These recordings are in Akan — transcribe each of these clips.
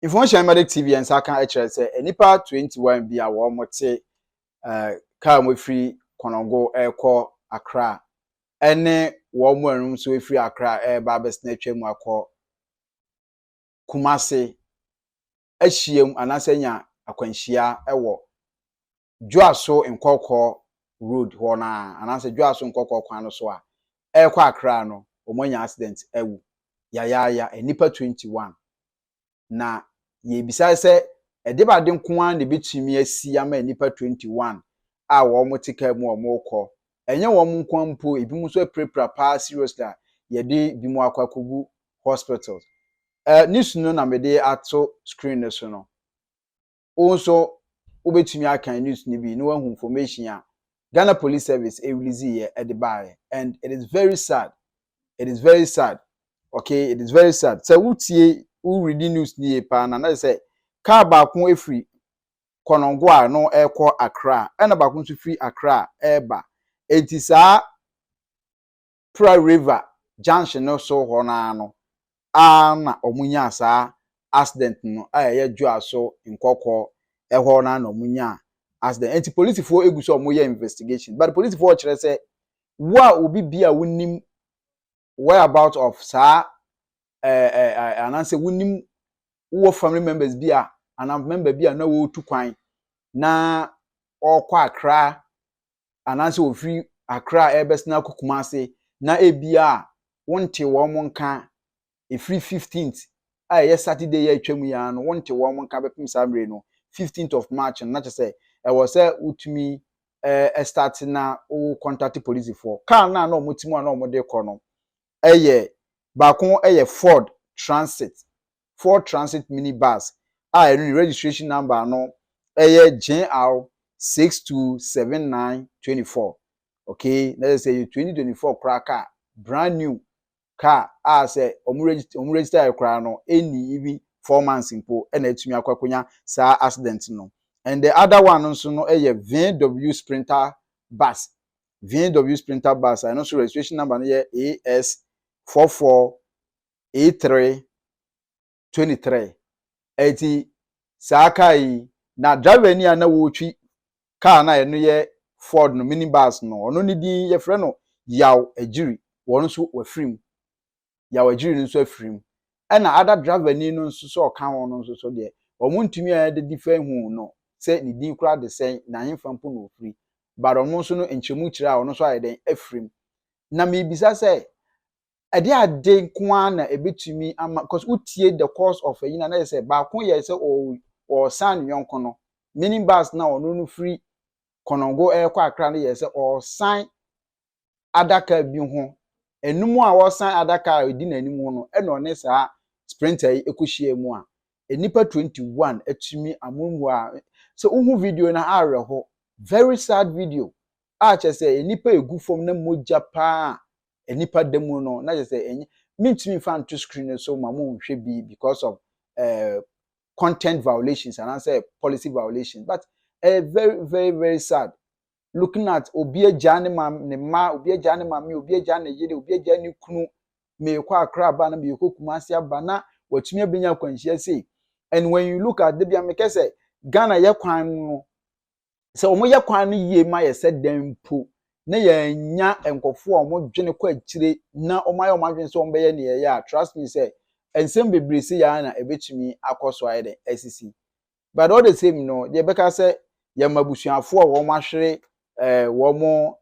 Information Medic TV yɛn nsa ka kyerɛ sɛ nnipa 21 bi a wɔn te kaa mu efiri Kɔnɔngo ɛrekɔ Accra, ɛne wɔn mu anum nso efiri Accra ɛreba abɛsena atwa mu akɔ Kumase ahyia mu anaasɛ anya akwanhyia ɛwɔ Juaso Nkɔkɔɔ Road hɔ naa anaasɛ Juaso Nkɔkɔɔ kwan no so a ɛrekɔ Accra no, wɔn anya accident awu yayaaya, nnipa 21. Na yɛbisa sɛ ɛde baade nko ara na ebetumi asi ama nnipa 21 a wɔn te kaa mu a wɔrekɔ? Ɛnyɛ wɔn nko ara mpo, ebinom nso apirapira paa seriously a yɛde bi mu akɔ akɔgu hospitals. News no na mede ato screen no so no. Wo nso wobɛtumi aka news no bi na wahu information a Ghana Police Service release yɛ ɛde baeɛ, and it is very sad, it is very sad, okay, it is very sad. Sɛ wotie, woredi news no yie paa na sɛ kaa baako efiri Kɔnɔngo a no ɛrekɔ Accra, ɛna baako nso firi Accra ɛreba. Eti saa Pra River junction no so hɔ naa no a na wɔn nyaa saa accident no a ɛyɛ Juaso Nkɔkɔɔ ɛhɔ naa na wɔn nyaa accident. Eti polisifoɔ egu so a wɔyɛ investigation, but polisifoɔ kyerɛ sɛ wo a obi bi a wonim whereabout of saa ɛɛ ɛɛ anaasɛ wonim wowɔ family members bi a anaa member bi a na wɔretu kwan na ɔrekɔ Accra anaasɛ ofiri Accra ɛrebɛsena akɔ Kumase na ebia a wonte wɔn nka efiri 15th a ɛyɛ Saturday yɛ atwa mu yi ara no, wonte wɔn nka bɛpem saa mmerɛ no, 15th of March no, na kyerɛ sɛ ɛwɔ sɛ wotumi ɛstart na wo contact polisifoɔ. Kaa no a na wɔn ti mu a na wɔde kɔ no ɛyɛ baako ɛyɛ Ford Transit, Ford Transit mini bus a ɛno ne registration number no ɛyɛ GR 627924, okay. Na yɛ sɛ yɛ 2024 koraa car, brand new car a sɛ ɔmo register yɛ koraa no ɛnni even 4 months mpo ɛna etumi akɔ akɔnya saa accident no. And the other one nso no ɛyɛ VW Sprinter bus, VW Sprinter bus a ɛno nso registration number no yɛ AS 44 83 23. Ɛti saa car yi na driver ni a na wɔretwi car na ɛno yɛ Ford no mini bus no, ɔno ne din yɛfrɛ no Yaw Agyiri. Wɔn nso wafiri mu, Yaw Agyiri no nso afiri mu. Ɛna other driver ni no nso so ɔka ho no nso so deɛ, wɔn ntumi a yɛde hu no sɛ ne din koraa de sɛn na ahemfa mpo na ofiri, but ɔno nso no nkyɛmu kyerɛ a ɔno nso ayɛ dɛn afiri mu. Na miribisa sɛ ɛde ade nko ara na ebetumi ama, cause wotie the cause of ɛyi na yɛ sɛ baako yɛ sɛ ɔɔsan ne yɔnko no mini bus na ɔno no firi Kɔnɔngo ɛrekɔ Akra no yɛ sɛ ɔɔsan adaka bi ho enum a wɔsan adaka a edi n'anim no, ɛna ɔne saa Sprinter yi ekɔhyia mu a nnipa 21 atumi amunmu. A sɛ wohu video no awerɛho, very sad video a kyerɛ sɛ nnipa egu fam na mogya paa nnipa da mu no, na kyerɛ sɛ ɛnyɛ mintumi nfa nto screen so ma mo nhwɛ bi because of content violations anaasɛ policy violations, but very very very sad looking at obi agya ne ma ne mma, obi agya ne maame, obi agya ne yere, obi agya ne kunu. Meekɔ Akra aba na meekɔ Kumasi aba na watumi abɛnya akwanhyia sei. And when you look at debi amekɛ sɛ Ghana yɛ kwan no sɛ wɔn yɛ kwan no yie ma yɛ sɛ dan mpo na yɛnya nkurɔfoɔ a wɔdwene kɔ akyire na wɔn ayɛ wɔn adwene sɛ wɔn bɛyɛ nea ɛyɛ a, trust me sɛ nsɛm bebree si yɛn na ebetumi akɔ so ayɛ dɛ asisi. But all the same no deɛ, bɛka sɛ yɛma abusuafoɔ a wɔn ahwere wɔn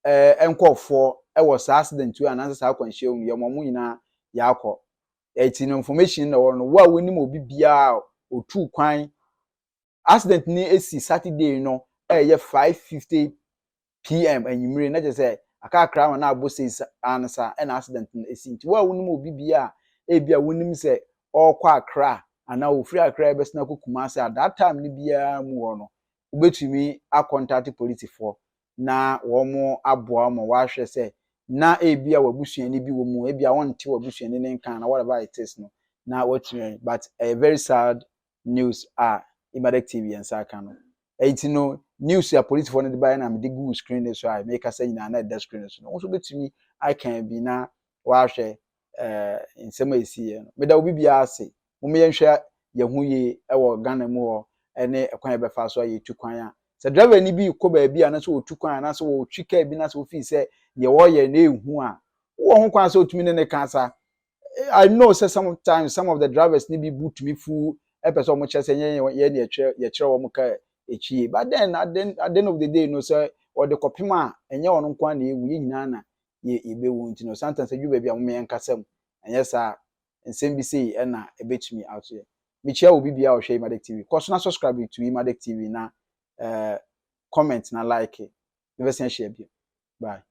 nkurɔfoɔ ɛwɔ saa accident yi anaasɛ saa akwanhyia mu, yɛma wɔn nyinaa yɛakɔ. Eti no information na ɛwɔ no, wo a wonim obi biara otu kwan, accident ni esi Saturday no ɛyɛ 5:50 p.m. anwummere, na kyerɛ sɛ akakra ma na abɔ 6 ansa ɛna accident no esi. Nti wo a wonim obi biara ebi a wonim sɛ ɔrekɔ Akra anaa ofiri Akra ɛbɛsena akɔ Kumasi at that time no biara mu hɔ no, wobɛtumi acontact polisifoɔ na wɔn aboa ma wɔahwɛ sɛ na ebi a w'abusuani bi wɔ mu, ebi a wɔnte w'abusuani ne nka na whatever it is no na wɔatumi. But ɛyɛ very sad news a Imadek TV yɛn nsa aka no. Eti no news a polisifoɔ no de baeɛ na mede gu screen no so a mekasa nyinaa na ɛda screen no so no, wɔn nso bɛtumi aka bi na wɔahwɛ nsɛm a esi yɛ no. Meda obi biara ase. Mo yɛnhwɛ. yɛn ho yie wɔ Ghana mu hɔ ne ɛkwan a yɛbɛfa so a yɛtu kwan a, sɛ driver ni bi kɔ baabi a na sɛ wɔtu kwan anaasɛ wɔtwi kaa bi na sɛ wofii sɛ deɛ wɔreyɛ no ehu a, wowɔ ho kwan sɛ otumi ne ne kasa. I know sɛ sometimes some of the drivers ni bi bu tumi fu, ɛpɛ sɛ wɔn kyerɛ sɛ yɛn yɛn yɛkyerɛ yɛkyerɛ wɔn kaa akyi, but then at the end of the day no, sɛ wɔde kɔpem a, ɛnyɛ wɔn nko ara na ewu, yɛn nyinaa na yɛ yɛbɛwu. Nti no, sometimes adwu baabi a wɔn yɛn kasa mu, ɛnyɛ saa nsɛm bi sei ɛna ɛbɛtumi ato yɛ. Mekyia obi bia a ɔhwɛ Imadek TV. Kɔ so na subscribe to Imadek TV na comment na like. Yɛbɛsan ahyia bio. Bye.